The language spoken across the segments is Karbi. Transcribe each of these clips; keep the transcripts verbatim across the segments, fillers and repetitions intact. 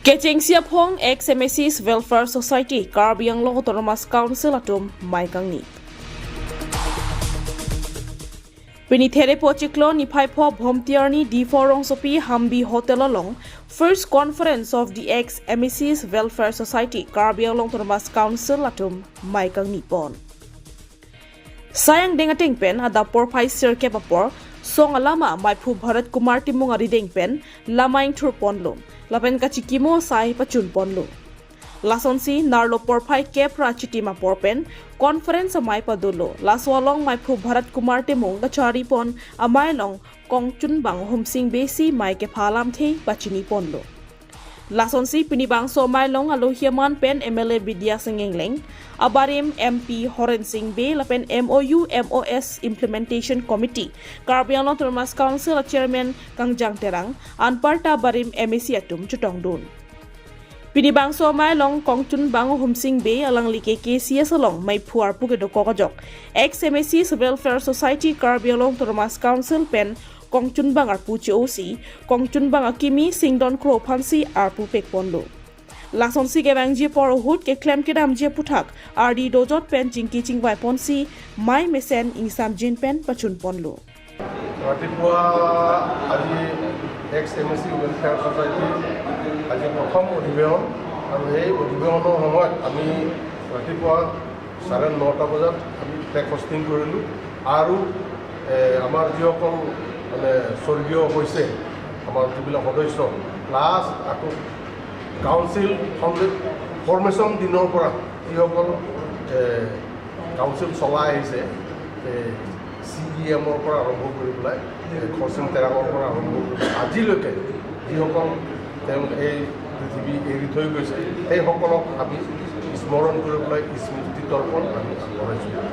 Kechengsi aphong ex M A Cs Welfare Society Karbi Anglong Autonomous Council atum mai kangni. Pini Therepo chiklo niphai pho Bhomti arni Diphu rongsopi Hambi Hotel along First Conference of the ex M A Cs Welfare Society Karbi Anglong Autonomous Council atum mai kangni pon. Sai angdeng ateng pen adap porphai sirkep apor song alama maiphu Bharat Kumar Timung arideng pen lama ingthur ponlo lapen kachikimo sai pachun ponlo. Lasonsi nerlo porphai kep ra chitim apor pen conference amei padolo. Laso along maiphu Bharat Kumar Timung kachari pon amei along kongchunbang Humsing Bey si mei kepha alamthe pachini ponlo. Lasonsi pini bangso amei along alohi aman pen M L A Bidya Sing Engleng, abarim M P Horen Sing Bey lapen M O U M O S Implementation Committee, Karbi Anglong Autonomous Council Chairman Kangjang Terang, anparta abarim M A C atum chetongdun. Pini bangso amei along kongchunbang Humsing Bey alangli ke K C S along maiphu arpu kedokok ajok ex M A Cs Welfare Society Karbi Anglong Autonomous Council pen kongchunbang arpu che-osi, kongchunbang akimi Singdon Kro aphansi arpu pek ponlo. Lasonsi kevangji apor ahut keklem kedamji aputhak ardi dojot pen chingki chingvai ponsi mei mesen ingsamjin pen pachun ponlo. ৰাতিপুৱা আজি x M A চি ৱেলফেয়াৰ ছ'চাইটিৰ আজি প্ৰথম অধিৱেশন আৰু সেই অধিৱেশনৰ সময়ত আমি ৰাতিপুৱা চাৰে নটা বজাত আমি ফ্লেগ হোষ্টিং কৰিলোঁ আৰু এ, আমাৰ যিসকল মানে স্বৰ্গীয় হৈছে আমাৰ যিবিলাক সদস্য প্লাছ আকৌ কাউন্সিল ফাউণ্ডে ফৰ্মেশ্যন দিনৰ পৰা যিসকল এ, কাউন্সিল চলাই আহিছে চি ই এমৰ পৰা আৰম্ভ কৰি পেলাই এ, খৰচেম তেৰাঙৰ পৰা আৰম্ভ কৰি আজিলৈকে যিসকল তেওঁ এই পৃথিৱী এৰি থৈ গৈছে সেইসকলক আমি স্মৰণ কৰি পেলাই স্মৃতি তৰ্পণ আমি আগবঢ়াইছোঁ।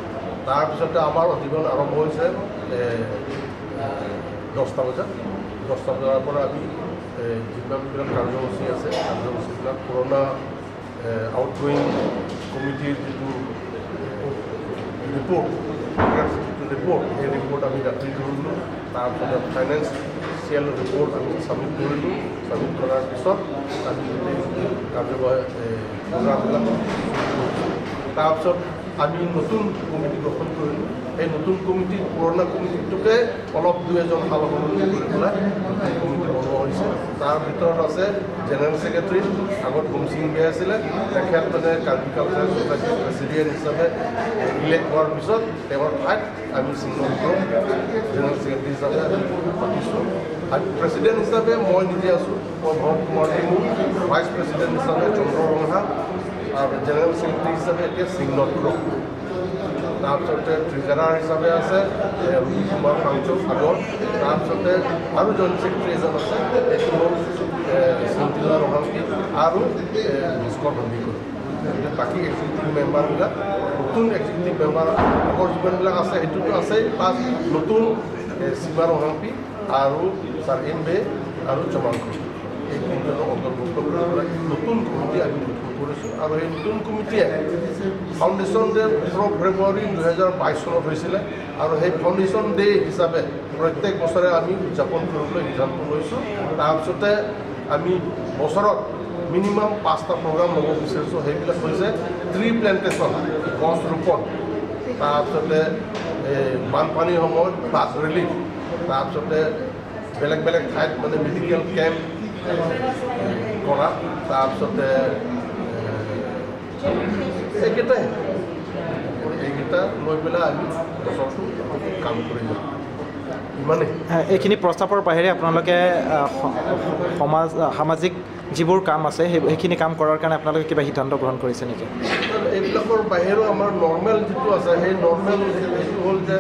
তাৰপিছতে আমাৰ অধিৱেশন আৰম্ভ হৈছে এ, দহটা বজাত। দহটা বজাৰ পৰা আমি এ, যিমানবিলাক কাৰ্যসূচী আছে কাৰ্যসূচীবিলাক পুৰণা আউটগয়িং কমিটিৰ যিটো ৰিপৰ্ট যিটো ৰিপৰ্ট সেই ৰিপৰ্ট আমি দাখিল কৰিলোঁ। তাৰপিছতে ফাইনেন্সিয়েল ৰিপৰ্ট আমি ছাবমিট কৰিলোঁ। ছাবমিট কৰাৰ পিছত আমি গোটেই কাৰ্যবাহী এ, প্ৰগ্ৰামবিলাক তাৰপিছত আমি নতুন কমিটি গঠন কৰিলোঁ। সেই নতুন কমিটিত পুৰণা কমিটিটোকে অলপ দুই এজন সাল সলনি কৰি পেলাই নতুন কমিটি বনোৱা হৈছে। তাৰ ভিতৰত আছে জেনেৰেল ছেক্ৰেটাৰী, আগত হুমচিং বে আছিলে, তেখেত মানে কাৰ্বি কালচাৰেল ছ'চাইটিৰ প্ৰেচিডেণ্ট হিচাপে ইলেক্ট হোৱাৰ পিছত তেওঁৰ ঠাইত আমি সিংহ জেনেৰেল ছেক্ৰেটাৰী হিচাপে আমি পাতিছোঁ। আৰু প্ৰেচিডেণ্ট হিচাপে মই নিজে আছোঁ, মই ভৰত কুমাৰ টিমু, ভাইচ প্ৰেচিডেণ্ট হিচাপে চন্দ্ৰ ৰংহাং, আৰু জেনেৰেল ছেক্ৰেটাৰী হিচাপে এতিয়া সিংহ টিমু। তাৰপিছতে ট্ৰেজাৰাৰ হিচাপে আছে এ, ৰুবি কুমাৰ কাঞ্চন সাগৰ। তাৰপিছতে আৰু জইণ্ট ছেক্ৰেটাৰী এজন আছে, এইটো হ'ল এ, শান্তিলাল ৰহাংকী আৰু এ, ভাস্কৰ সন্দিকৈ। গতিকে বাকী এক্সিকিউটিভ মেম্বাৰবিলাক নতুন এক্সিকিউটিভ মেম্বাৰ আগৰ যিমানবিলাক আছে সেইটোতো আছেই, প্লাছ নতুন এ, সীমা ৰহাংকী আৰু ছাৰ এম বে আৰু চমাংকী। এই তিনিজনক অন্তৰ্ভুক্ত কৰি পেলাই নতুন কমিটি আমি গঠন কৰিছোঁ আৰু সেই নতুন কমিটিয়ে ফাউণ্ডেশ্যন ডে ওঠৰ ফেব্ৰুৱাৰী দুহেজাৰ বাইছ চনত হৈছিলে আৰু সেই ফাউণ্ডেশ্যন ডে হিচাপে প্ৰত্যেক বছৰে আমি উদযাপন কৰিবলৈ সিদ্ধান্ত লৈছোঁ। তাৰপিছতে আমি বছৰত মিনিমাম পাঁচটা প্ৰগ্ৰাম ল'ব বিচাৰিছোঁ। সেইবিলাক হৈছে ট্ৰি প্লেণ্টেশ্যন, গছ ৰোপণ, তাৰপিছতে এই বানপানীৰ সময়ত ফ্লাড ৰিলিফ, তাৰপিছতে বেলেগ বেলেগ ঠাইত মানে মেডিকেল কেম্প কৰা, তাৰপিছতে এ, এইকেইটাই এইকেইটা লৈ পেলাই আমি বছৰটো কাম কৰি যাম। ইমানেই। আহ, এইখিনি প্ৰস্তাৱৰ বাহিৰে আপোনালোকে আহ, স- সমাজ আহ, সামাজিক যিবোৰ কাম আছে সেই সেইখিনি কাম কৰাৰ কাৰণে আপোনালোকে কিবা সিদ্ধান্ত গ্ৰহণ কৰিছে নেকি? এইবিলাকৰ বাহিৰেও আমাৰ নৰ্মেল যিটো আছে সেই নৰ্মেল সেইটো হ'ল যে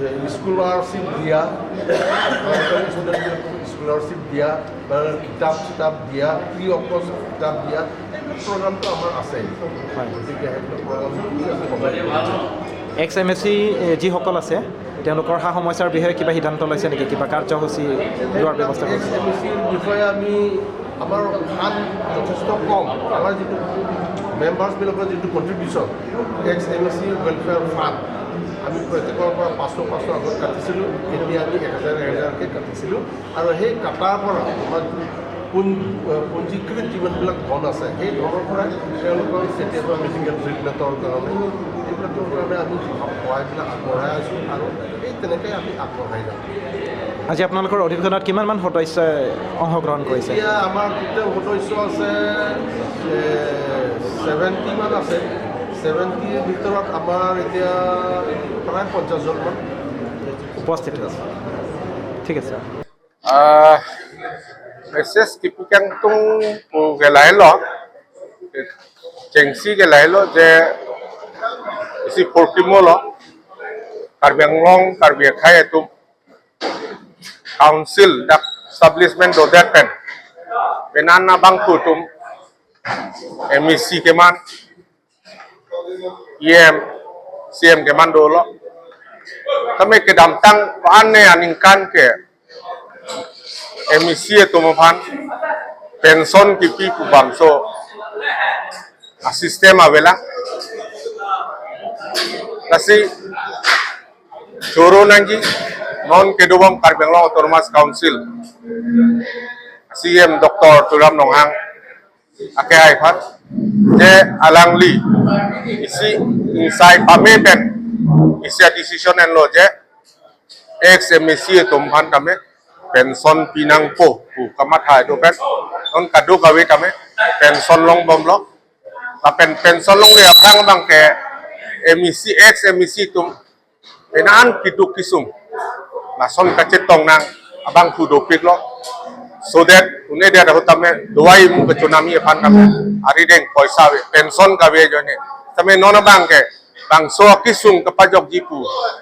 এ, স্কলাৰশ্বিপ দিয়া, ষ্টুডেণ্টবিলাকক স্কলাৰশ্বিপ দিয়া, মানে কিতাপ চিতাপ দিয়া, ফ্ৰী অফ কষ্ট কিতাপ দিয়া, এইবিলাক প্ৰগ্ৰামটো আমাৰ আছে। গতিকে সেইবিলাক প্ৰগ্ৰাম এক্স এম এ চি যিসকল আছে তেওঁলোকৰ সা সমস্যাৰ বিষয়ে কিবা সিদ্ধান্ত লৈছে নেকি? কিবা কাৰ্যসূচী লোৱাৰ ব্যৱস্থা কৰিছে? এক্স এম এ চিৰ বিষয়ে আমি আমাৰ ফাণ্ড যথেষ্ট কম। আমাৰ যিটো মেম্বাৰ্ছবিলাকৰ যিটো contribution, x M A C welfare fund, আমি প্ৰত্যেকৰ পৰা পাঁচশ পাঁচশ আগত কাটিছিলোঁ, এতিয়া আমি এক হাজাৰ এক হাজাৰকৈ কাটিছিলোঁ। আৰু সেই কাটাৰ পৰা আমাৰ পঞ্জীকৃত যিমানবিলাক ধন আছে, সেই ধনৰ পৰাই তেওঁলোকৰ কেতিয়াবা মেডিকেল ট্ৰিটমেণ্টৰ কাৰণে এইবিলাকৰ কাৰণে আমি সহায়বিলাক আগবঢ়াই আছোঁ আৰু এই তেনেকৈ আমি আগবঢ়াই যাম। আজি আপোনালোকৰ অধিৱেশনত কিমানমান সদস্যই অংশগ্ৰহণ কৰিছে? এতিয়া আমাৰ টোটেল সদস্য আছে ছেভেণ্টি মান আছে। ছেভেণ্টিৰ ভিতৰত আমাৰ এতিয়া প্ৰায় পঞ্চাছজনমান উপস্থিত হৈছে। ঠিক আছে। Ah, message kipikangtung pu ke lahelo, chengsi ke lahelo je isi porkimo lo, Karbi Anglong, Karbi akhai atum council dak establishment dodet pen, penan abang kutum M A C keman, E M, C M keman dolo. Kami kedamtang ko-an ne aningkan ke M A C atum aphan pension kipi pu bangso a system avelang. Lasi choro nangji non kedobom Karbi Anglong Autonomous Council C M Doctor Tuliram Ronghang akehai aphan je alangli isi ingsai pame pen isi a decision enlo je ex M A C atum aphan tame pension pinangpo pu kamatha do pen non kadokave tame pension longbomlo. Lapen pension longle aphrang abang ke M A C, ex M A C atum penan kiduk kisung lason kachetong nang abang pu dopiklo, so that une dia ahut tame dawai mu kachonami aphan tame arideng poisa ave, pension kave ajoine. Tame non abang ke bangso kisung kapajokji pu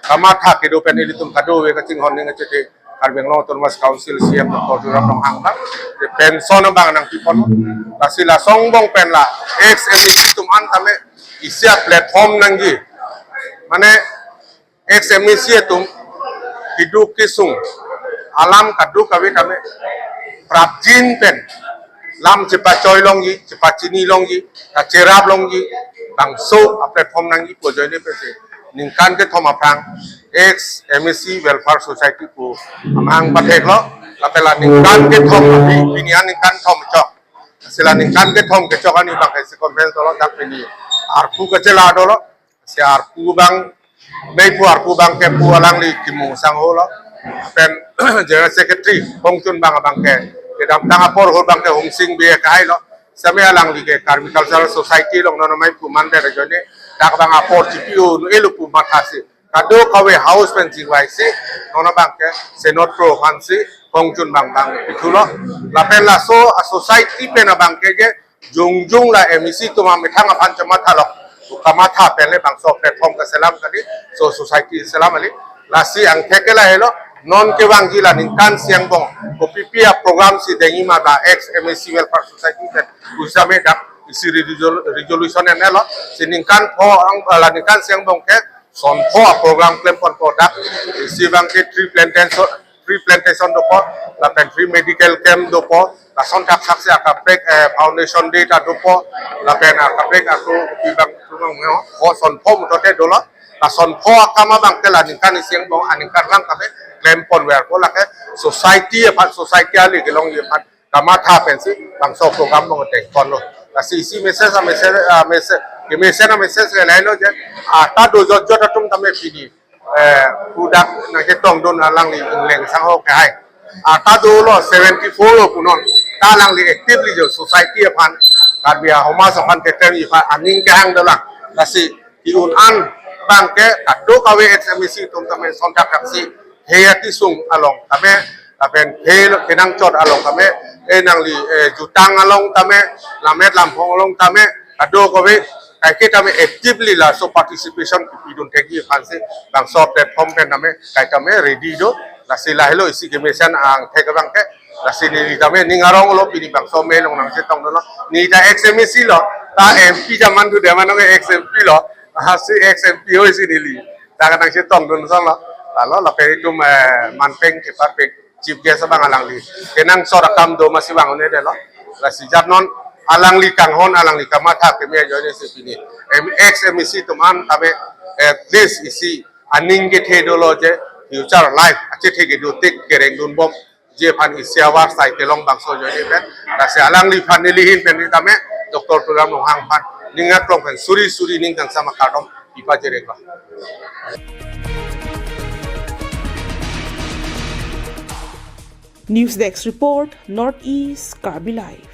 kamatha kedo pen ilitum kadokave kachinghon ning achethe Karbi Anglong Autonomous Council C M Doctor Tuliram Ronghang abang je pension abang nangpipon. Lasi lason angbong pen la ex M A C atum an tame isi a platform nangji, mane ex M A C atum kiduk kisung alam kadokave tame prapjin pen lam chepachoi longji, chepachini longji, kacherap longji, bangso a platform nangji pu ajoine pensi ningkan kethom aphrang ex M A C Welfare Society pu amang patheklo. Lapen la ningkan kethom, pini an ningkan thom chok. Lasi la ningkan kethom kechok ani abang ke si conference dolo, dak pini arpu kachela dolo. Si arpu abang, mei pu arpu abang ke pu alangli Timung Sangho lo. Pen General Secretary Hongchun abang abang ke kedamtang apor ahut abang ke Hungsing Bey akehai lo. Same alangli ke Karbi Cultural Society along non mei pu mandet ajoine dak abang apor chipi-o nu elu pu mathasi kadokave house pen chingvaisi non abang ke Senate pro aphansi Hongchun abang abang pithulo. Lapen laso a society pen abang ke je jongjong la M A C atum amethang aphan chemathalo, kamatha pen le bangso platform kaselam kali, so society selam kali. Lasi angthek ke lahelo, non kevangji la ningkan isi angbong kopipi a program si dengji ma la ex M A C Welfare Society pen pusitame dak isi resol-, resolution enlo, si ningkan pho ang, la ningkan isi angbong ke son pho a program klemponpo, dak isi abang ke tree plantation, tree plantation dopo, lapen free medical camp dopo, lason thakthak si akaprek, eh, foundation day ta dopo, lapen akaprek ako pi abang tumang meo, ho son pho mutote dolo. Lason pho akam abang ke la ningkan isi angbong, aningkan lang tame klemponverpo, lake society aphan, society ali kelongji aphan kamatha pensi bangso program abang tengponlo. Lasi isi message a message, a message, kemesen a message ke lahelo je, ata dojotjot atum tame pini eh, pu dak nangchetongdun alangli Ingleng Sangho akehai. Ata dolo seventy-four lo punon. Ta alangli actively jo society aphan, Karbi a homaj aphan ketem iphan aning kehang dolang. Lasi ki-un an abang ke kadokave ex M A C atum tame son thakthak si hei akisung along tame, lapen hei lo kenangchot along tame, eh nangli, eh, jutang along tame, lammet lamphong along tame, kadokave kaike tame actively laso participation kipidun thekji aphansi bangso platform pen tame kai tame ready do. Lasi lahelo isi kemesen angthek abang ke. Lasi neli tame ning arong lo, pini bangso mei along nangchetongdunlo. Neli ta ex M A C lo, ta M P jaman tu deman ke ex M P lo. Hasi ex M P ho isi neli ta nangchetongdun song lo. Lalo lapen itum, eh, manpeng keparpeng chief guest abang alangli kenangsot akam do masi vang un-edetlo. Lasi jat non alangli kanghon, alangli kamatha keme ajoine si pini M-, ex M A C atum an tame at least isi aning kethe dolo je future life achethe kedo tik kerengdunbom. je aphan isi avar sai kelong bangso ajoine pen, lasi alangliphan nelihin pen ri tame, Doctor Tuliram Ronghang aphan ning aklong pen suri suri ning kangsam akardom pipajirlo. News Desk Report, North East Karbi Live.